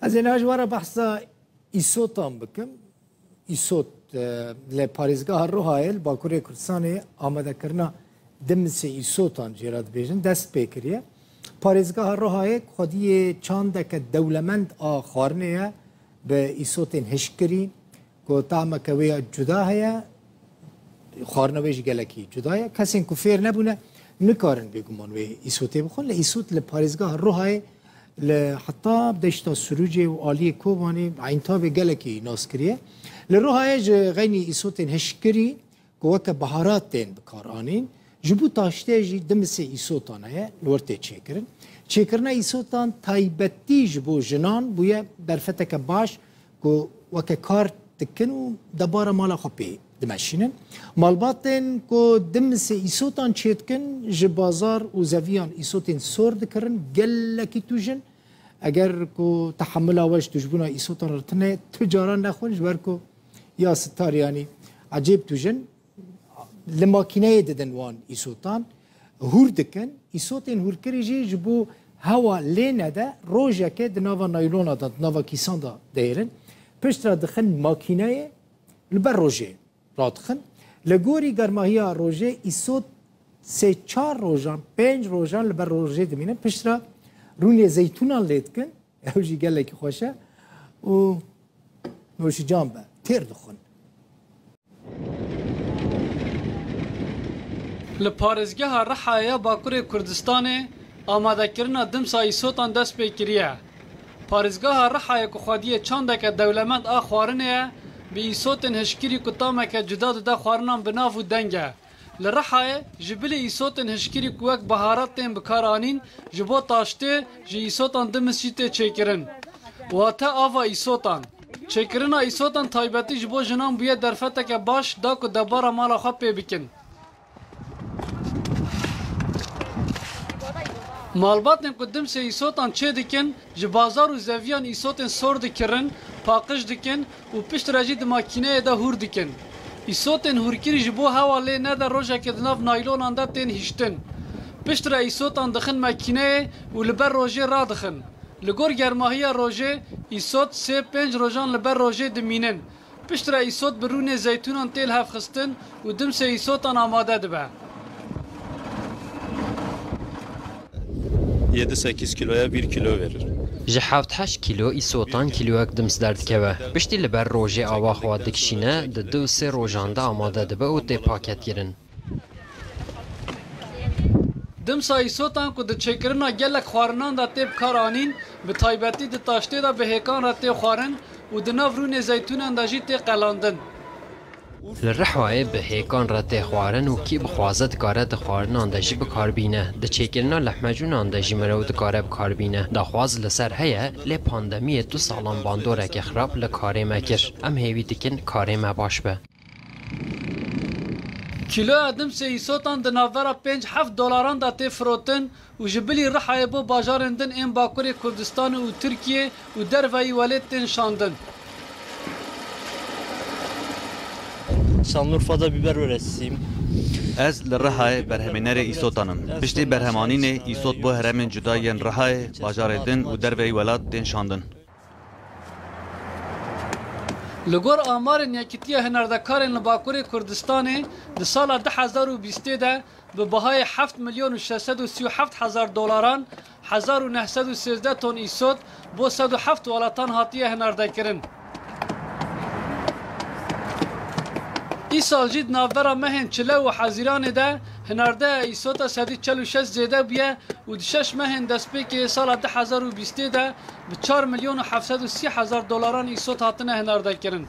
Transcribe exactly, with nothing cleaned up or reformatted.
Ez ê niha ji we re behsa Îsotan bikim. Îsot, e, li parêzgeha Ruhayê li Bakurê Kurdistanê amadekirina dimisê Îsotan jê re dibêjin, dest pê kiriye. Parêzgeha Ruhayê xwediyê çandeke dewlemend a xwarinê ye, bi îsotên hişkirî, ku tameke wê ya cuda heye, xwarina wê jî gelekî cuda ye. Kesên ku fêr nebûne, nikarin bêguman wê îsotê bixwin. Lê îsot li parêzgeha Ruhayê, li heta deşta Sirûcê û aliyê Kobanê, Eyntabê gelekî nas kiriye. Li Ruhayê ji xeynî îsotên hişkirî, ku weke biharat tên bi kar anîn, ji bo taştê jî dimisê îsotan heye, li wir tê çêkirin. Çêkirina îsotan taybetî ji bo jinan bûye derfeteke baş, ku weke kar dikin û debara mala xwe pê dimeşînin. Malbatên ku dimisê îsotan çêdikin, ji bazar û zeviyan îsotên sor dikirin, gelekî tûj in. Eger ku tehemila we ji tûjbûna îsotan re tune, tu caran nexwin, ji ber ku ya sitar, yanî ecêb tûj in, li makîneyê didin wan îsotan, hûr dikin. Îsotên hûrkirî jî ji bo hewa lê nede, rojekê di nava naylona de, di nava kîsan de dihêrin. Piştre dixin makîneyê, li ber rojê radixin. Li gorî germahiya rojê îsot sê çar rojan, pênc rojan li ber rojê dimînin. Piştre rûnê zeytûnan lê dikin. Ew jî gelekî xweş e û nûşican be. Têr dixwin. Li parêzgeha Rihayê ya Bakurê Kurdistanê amadekirina dimsa îsotan dest pê kiriye. Parêzgeha Rihayê ku xwediyê çandeke dewlemend a xwarinê ye, bi îsotên hişkirî ku tameke cuda dide xwarinan bi nav û deng e. Li Rihayê ji bilî îsotên hişkirî ku wek biharat tên bi kar anîn, ji bo taştê ji îsotan dimis jî tê çêkirin. Wate ava îsotan. Çêkirina îsotan taybetî ji bo jinan bûye derfeteke baş da ku debara mala xwe pê bikin. Malbatên ku dimsê îsotan çê dikin, ji bazar û zeviyan îsotên sor dikirin, paqij dikin û piştre jî di makîneyê de hûr dikin. Îsotên hûrkirî ji bo hewa lê nede rojekê di nav naylonan de tên hiştin. Piştre îsotan dixin makîneyê û li ber rojê radixin. Li gor germahiya rojê, îsot sê pênc rojan li ber rojê dimînin. Piştre îsot bi rûnê zeytûnan tê lihevxistin û dimsê îsotan amade dibe. Yedi sekiz kiloya bir kilo verir. Ji heft heşt kîlo îsotan kîloyek dims derdikeve. Piştî li ber rojê ava xwe dikişîne, di du sê rojan de amade dibe û tê paketkirin. Dimsa îsotan ku di çêkirina gelek xwarinan de tê bi kar anîn, bi taybetî di taştê de bi hêkan re tê xwarin û di nav rûnê zeytûnan de jî tê qelandin. Li Rihayê bi hêkan re tê xwarin û kî bixwaze dikare di xwarinan de jî bi kar bîne. Di çêkirina lehmecûnan de jî mirov dikare bi kar bîne. Daxwaz li ser heye, lê pandemiyê du salan bandoreke xirab li karê me kir. Em hêvî dikin karê me baş be. Kîloya dimsê îsotan di navbera pênc heft dolaran de tê firotin û ji bilî Rihayê bo bajarên din ên Bakurê Kurdistanê û Tirkiyê û derveyî welêt tên şandin. Şanlıurfa'da biber üreticiyim. Ez li Rihayê berhemînerê îsotan im. Piştî berhemanînê îsot bo herêmên cuda yên Rihayê, bajarê din û derveyî welat tên şandin. Li gor amarên Yekîtiya Hinerdekarên li Bakurê Kurdistanê di sala du hezar û bîstê de bi bahayê heft milyon û şeş sed û sî û heft hezar dolaran hezar û neh sed û sêzdeh ton îsot bo sed û heft welatan hatiye hinerdekirin. Îsal jî di navbera mehên Çile û Hezîranê de hinerdeya îsota sedî çel û şeş zêde bûye û di şeş mehên destpêkê sala du hezar û bîstê de bi çar milyon û heft sed û sî hezar dolaran îsot hatine hinerdekirin.